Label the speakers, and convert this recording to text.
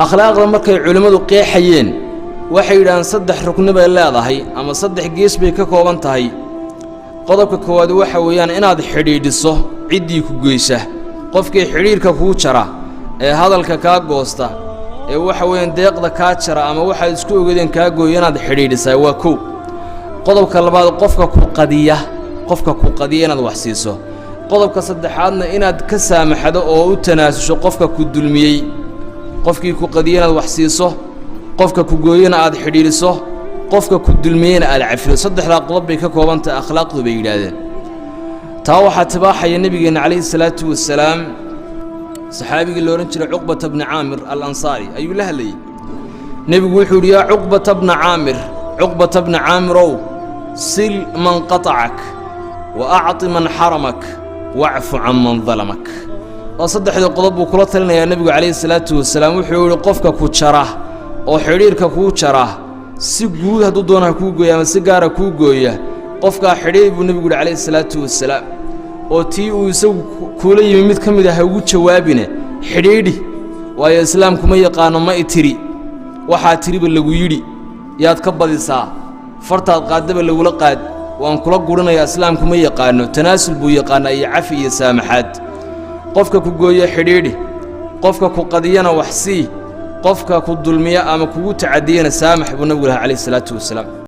Speaker 1: Akhlaaqda markay culimmadu qeexayeen, waxay yidhahdeen saddex rukni bay leedahay ama saddex gees bay ka kooban tahay. Qodobka koowaad waxa weeyaan inaad xidhiidhiso ciddii ku geysa. Qofkii xidhiidhka kuu jara ee hadalka kaa goosta ee waxa weeyaan deeqda kaa jara ama waxaad isku ogeedeen kaa gooya, inaad xidhiidhisaa waa kow. Qodobka labaad, qofka ku qadiya inaad wax siiso. Qodobka saddexaadna, inaad ka saamaxdo oo u tanaasusho qofka ku dulmiyey. Qofkii ku qadiya inaad wax siiso, qofka ku gooyana aad xidhiidhiso, qofka ku dulmiyeyna aad cafido. Saddexdaa qodob bay ka kooban tahay akhlaaqdu, bay yidhaahdeen. Taa waxaa tibaaxaya nebigeenna calayhi salaatu wasalaam. Saxaabigii la odhan jiray Cuqbata bni Caamir Al Ansaari ayuu la hadlayey nebigu. Wuxuu yidhi: "Yaa Cuqbata bna Caamir, Cuqbata bna Caamirow, sil man qatacak wa acti man xaramak wacfu can man dalamak." Waa saddexdii qodob buu kula talinayaa nebigu calayhi salaatu wasalaam. Wuxuu yidhi: qofka ku jara oo xidhiirka kuu jara, si guud hadduu doona ha kuu gooya ama si gaara kuu gooya, qofkaa xidhiir buu nebigu yidhi calayhi salaatu wasalaam, oo tii uu isagu kuula yimi mid ka mid ah ha ugu jawaabine, xidhiidhi. Waayo, islaamku ma yaqaano "ma i tiri". Waxaa tiriba lagu yidhi, yaad ka badisaa, fartaad qaaddaba lagula qaad, waan kula gurinayaa. Islaamku ma yaqaano. Tanaasul buu yaqaanaa iyo cafi iyo saamaxaad. Qofka ku gooyo xidhiidhi, qofka ku qadiyana wax sii, qofka ku dulmiya ama kugu tacadiyana saamax, buu nabigu lahaa calayhi salaatu wasalaam.